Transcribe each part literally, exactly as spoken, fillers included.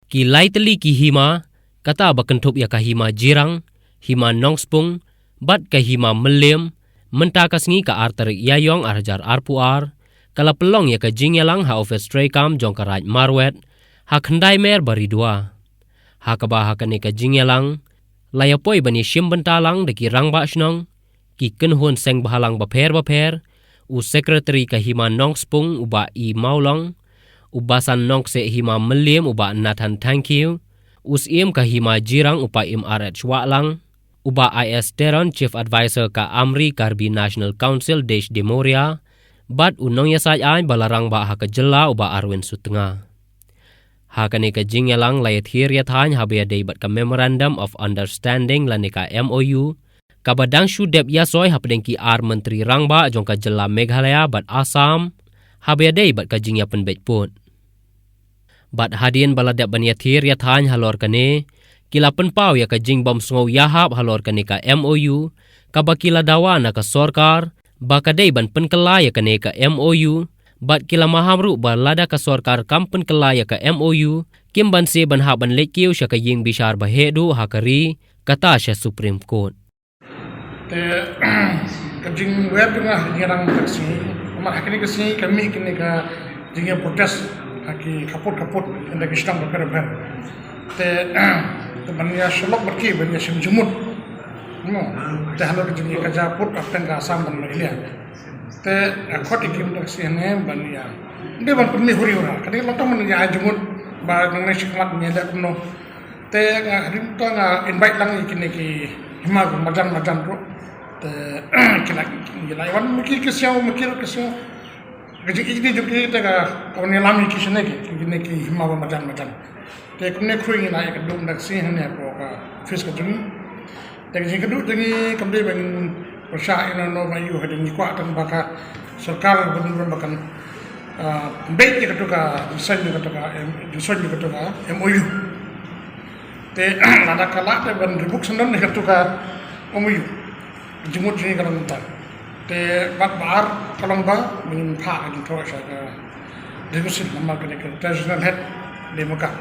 Ki lai tylli ki hima, kata ba kynthup ïa ka hima Jirang, hima Nongspung, bad ka hima Mylliem, mynta ka sngi ka ar tarik Ïaïong ar hajar arphew ar, ka la pynlong ïa ka jingïalang ha office treikam jong ka Raid Marwet, ha Khyndaimere Baridua. Ha kaba ha kane ka jingïalang, la ïa poi ban ïa shim bynta lang da ki rangbah shnong, ki kynhun seng bhalang bapher bapher, u secretary ka hima Nongspung u Bah E Mawlong, u basan nongkseh hima Mylliem u Bah Nathan Thangkhiew, u syiem ka hima Jirang u Bah Im R H Wahlang, u Bah I S Teron, Chief Advisor ka Amri Karbi National Council Desh Demoria, bad u nongïasaid aiñ ba la rangbah ha ka jylla u Bah Arwin Sutnga. Ha kane ka jingïalang la ïathir ïathaiñ haba ïadei bad ka Memorandum of Understanding lane ka M O U, kaba dang shu dep ïasoi hapdeng ki ar myntri rangbah jong ka jylla Meghalaya bad Assam, haba ïadei bad ka jingïapynbeit pud. Bad hadien ba la dep ban ïathir ïathaiñ halor kane, ki la pynpaw ïa ka jingbym sngew ïahap halor kane ka M O U, kaba ki la dawa na ka sorkar, ba ka dei ban pynkylla ïa kane ka M O U, bad ki la maham ruh ba lada ka sorkar kam pynkylla ïa ka M O U, kim banse ban hap ban leit kiew sha ka ïing bishar ba heh duh ha ka ri, kata sha Supreme Court. Te ka jingwer jong nga ha kane ka sngi, namar ha kane ka sngi ka mih kane ka jingïa protest ha ki khappud khappud, ynda ki shnong bapher bapher. Te te ban ïa shalok bad ki ban ïa shim jingmut. No. Te halor ka jingïa ka jingput hapdeng ka Assam bad Meghalaya. Te, eh, khot ïa ki mynta ka sngi hangne ban ïa, ynda ban pynmih huri hura. Ka dei long tang ban ïa ai jingmut ba nangne shakhmat ngi leh kumno. Te nga hadien to nga invite lang ïa kine ki hima marjan marjan ruh. Te ki la, ki la wan ma ki ki sngewbha, ma ki ruh ki sngewbha. Ka jingïeit jong ki te ka, ka wan ïalam ïa ki shane ki, kine ki hima marjan marjan. Te kumne khrui ngi la ïa ka dum da ka sngi hangne hapoh ka office ka jong ngi. Te ka jingkyrduh jong ngi kam dei ba ngin pyrshah ïa no no ba ïoh, hadien ngi kwah tang ba ka sorkar ban, ban ba kan, ah, beit ïa katu ka, jingsoin ïa katu ka, em, jingsoin ïa katu ka M O U. Te lada ka lah te ban rebook syndon ïa katu ka M O U. Jingmut jong ngi ka long kumta. Te bad ba ar ka long ba ngin phah ka jingthoh sha ka D C, namar kane ka traditional head dei ma ka.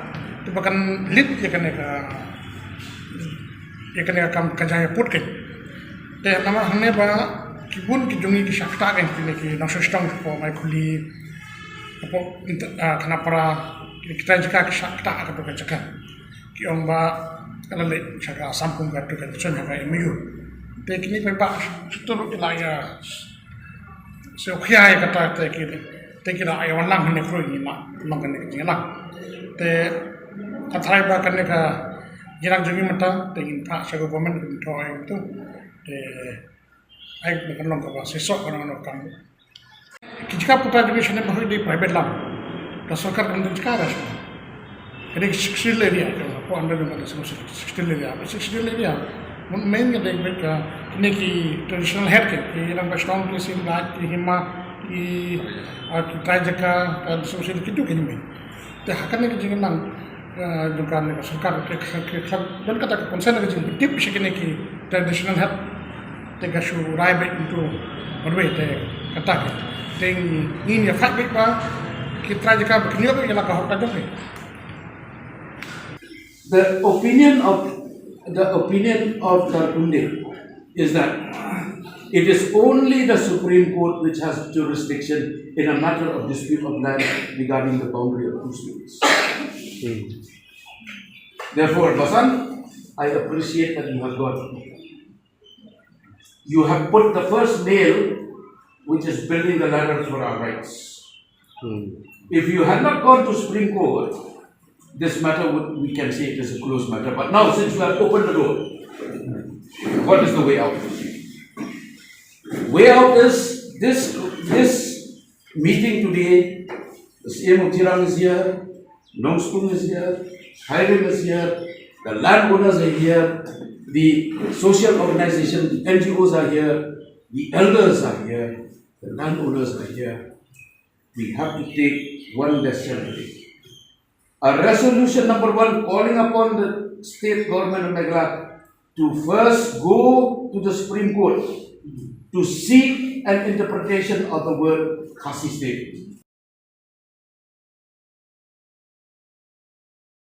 Te ba kan lead ïa kane ka, ïa kane ka kam ka jingïaput ka. Te namar hangne ba ki bun ki jong ngi ki shah ktah ka, kine ki nongshong shnong hapoh Maikhuli, hapoh, ah, Khanapara, ki, ki trai jaka ki shah ktah ka, ka jaka. Ki ong ba ka la leit sha ka Assam kum katu ka jingsoin ha ka M O U. Te kine paidbah shu, shu tur ki la ïa sngewkhia ïa kata, te ki, te ki la ïa wan lang hangne khrui ngi la long kane ka jingïalang. Te ka tharai ba kane ka jingïalang jong ngi mynta te ngin phah sha government, ngin thoh ïa katu. Te ai ba kan long kaba shisha, kan long kaba kam. Ki jaka pata jong ngi shane ba hoi dei private land. Ka sorkar kam don jaka da shane. Ka dei sixth schedule area, ka hapoh under jong ka sixth schedule area. Sixth schedule area, main ka dei ka, kine ki traditional head ki, ki rangbah shnong, ki syiem lad, ki hima, ki, ah, ki trai jaka, ka sixth schedule kitu ki main. Te ha kane ka jingïalang, eh, jong kane ka sorkar, ka, ka, ka, ka don kata ka concern ka jingpyntip sha kine ki traditional head. Te ka shu rai beit into one way, te kata ka. Te ngin ïa fight beit ba ki trai jaka ba kin ïoh beit ïa la ka hok ka jong ki. The opinion of, the opinion of the Khunde is that it is only the Supreme Court which has jurisdiction in a matter of dispute of land regarding the boundary of two states. Therefore, Basan, I appreciate that you have got, you have put the first nail which is building the ladder for our rights. If you had not gone to Supreme Court, this matter would, we can say it is a closed matter. But now, since you have opened the door, what is the way out? Way out is this, this meeting today, the C M of Jirang is here, Nongspung is here, Khyrim is here, the landowners are here, the social organizations, the N G Os are here, the elders are here, the landowners are here. We have to take one decision today. A resolution number one calling upon the state government of Meghalaya to first go to the Supreme Court to seek an interpretation of the word Khasi state.